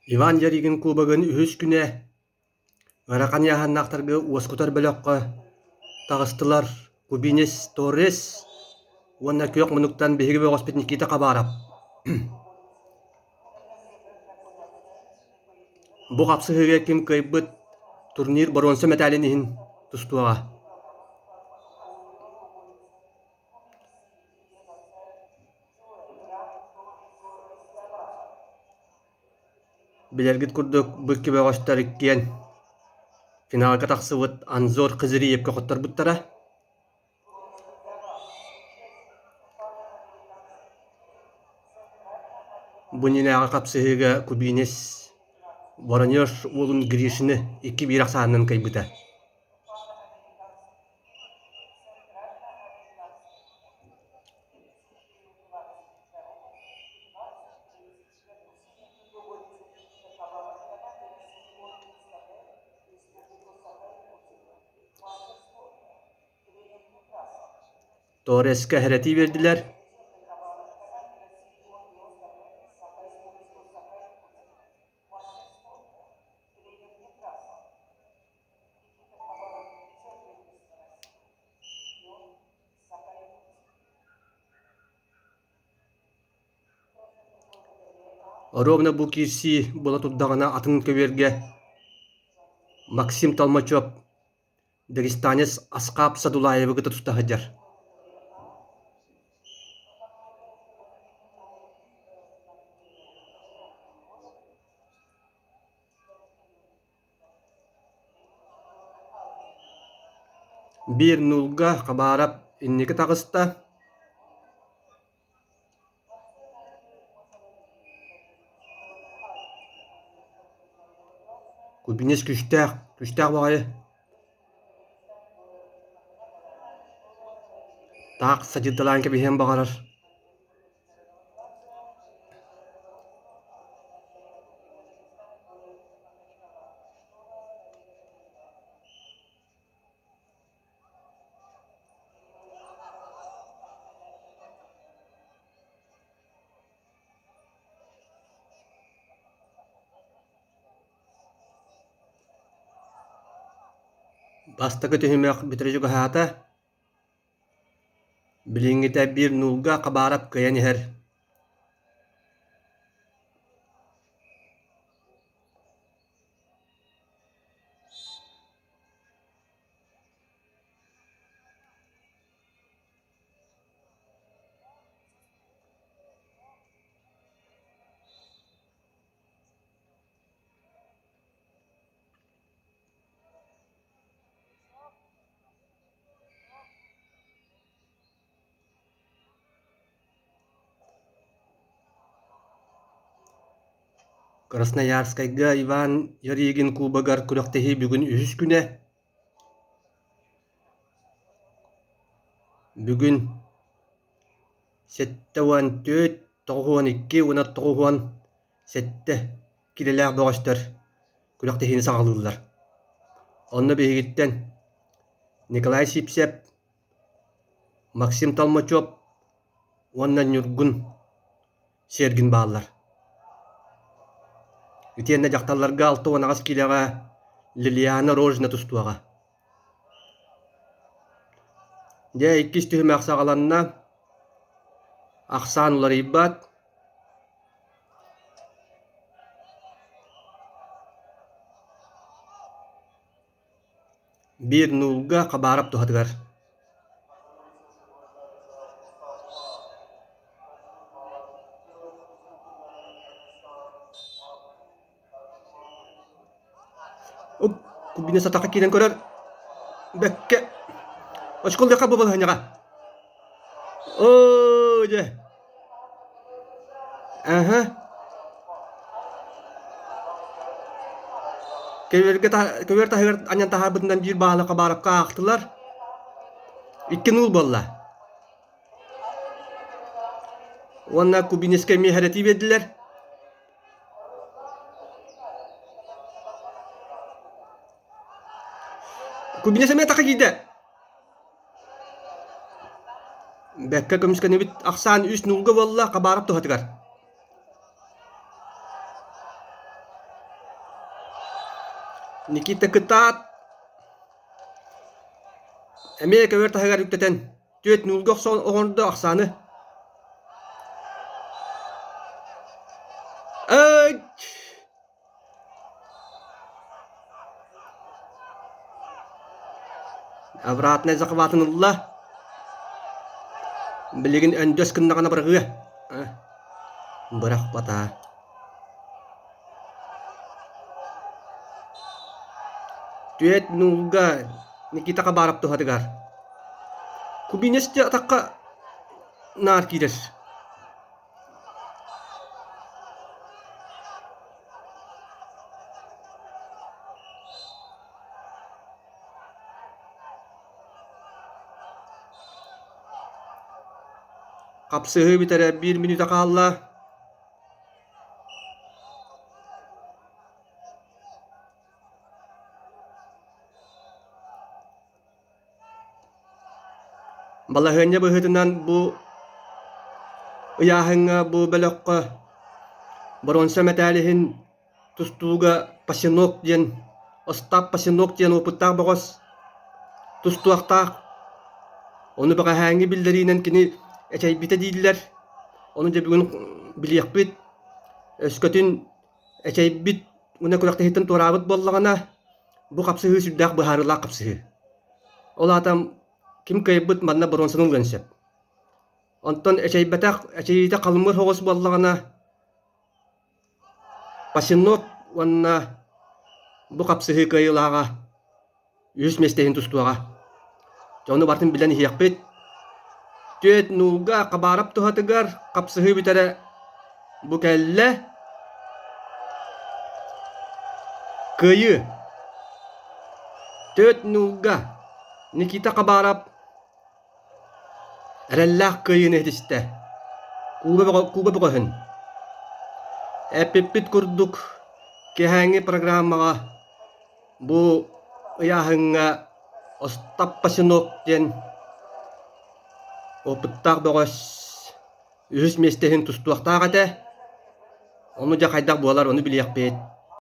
Иван Ярыгин кубогын үһүс күнэ ыарахан ыйааһыннаахтарга уоскутар бөлөххө таҕыстылар Кубинец Торрес уонна күөх муннуктан биһиги бөҕөспүт Никита Хабаров. Бу хапсыһыыга ким кыайбыт турнир боруонса мэтээлин иһин тустуоҕа. Билэргит курдук, бу икки бөҕөстөр иккиэн финалга тахсыбыт Анзор Хызыриевка хотторбуттара. Бу иннинээҕи хапсыһыыга Кубинец Воронеж уолун Гришины 2-1 ахсаанынан кыайбыта. Торреска эрэтии биэрдилэр. Оруобуна бу киирсии буола турдаҕына атын көбүөргэ Максим Толмачев дагестанец Асхаб Садулаевы кытта туста сылдьар. Биир нуулга Хабаров инники таҕыста. Кубинец күүстээх, күүстээх баҕайы. Таах садьытталаан кэбиһиэн баҕарар. Бастакы түһүмэх бүтэрэ чугаһаата. Билиҥҥитэ биир нуулга Хабаров кыайан иһэр. Красноярскайга Иван Ярыгин кубогар күрэхтэһии бүгүн үһүс күнэ. Бүгүн 74, 92 уонна 97 киилэлээх бөҕөстөр күрэхтэһиини саҕалыыллар. Онно биһигиттэн Николай Сипсев, Максим Толмачев уонна Ньургун Сергин бааллар. Итиэннэ дьахталларга 68 киилэҕэ Лилиана Рожина тустуоҕа. Дьэ, иккис түһүмэх саҕаланна. Ахсаан уларыйбат. Биир нуулга Хабаров туһатыгар. Кубина сатахха киирэн көрөр. Бэккэ. Очколдуохха бу балаһыанньаҕа. Оо, дьэ. Аһа. Көбүөргэ көбүөр таһыгар анньан таһаарбытынан биир баалы Хабаровка аахтылар. Икки нуул буолла. Уонна Кубинецка эмиэ хэрэтии биэрдилэр. Кубинец эмиэ атахха киирдэ. Бэккэ көмүскэнибит ахсаан үс нуулга буолла Хабаров туһатыгар. Никита кытаат! Эмиэ көбүөр таһыгар үктэтэн түөрт нуулга охсон оҥордо ахсааны. Ай! Обратнай захватын ылла. Билигин өндөс гыннаҕына быраҕыа. Бырахпата. Түөрт нуулга Никита Хабаров туһатыгар. Кубинец атахха наар киирэр. Хапсыһыы бүтэрэ биир мүнүүтэ хаалла. Балаһыанньа быһыытынан бу ыйааһыҥҥа бу бөлөххө боруонса мэтээл иһин тустууга Пасенок диэн Остап Пасенок диэн уопуттаах бөҕөс тустуохтаах. Ону бэҕэһээҥҥи биллэриинэн кини эчэйбитэ дииллэр. Ону дьэ бүгүн билиэхпит. Өскөтүн эчэйбит уонна күрэхтэһииттэн туораабыт буоллаҕына, бу хапсыһыы сүрдээх быһаарыылаах хапсыһыы. Ол аата ким кыайбыт манна боруонсаны ылыан сөп. Онтон эчэйбэтэх, эчэйиитэ халымыр соҕус буоллаҕына, Пасенок уонна бу хапсыһыы кыайыылааҕа үһүс миэстэ иһин тустуоҕа. Дьэ ону барытын билэн иһиэхпит. Түөрт нуулга Хабаров туһатыгар хапсыһыы бүтэрэ бу кэллэ. Кыайыы. Түөрт нуулга Никита Хабаров Эрэллээх кыайыыны ситистэ. Куба бөҕө, куба бөҕөһүн. Эппиппит курдук, киэһээҥҥи программаҕа бу ыйааһыҥҥа Остап Пасенок диэн опыттаах бөҕөс үһүс миэстэ иһин тустуохтаах этэ. Ону дьэ хайдах буолар, ону билиэхпит.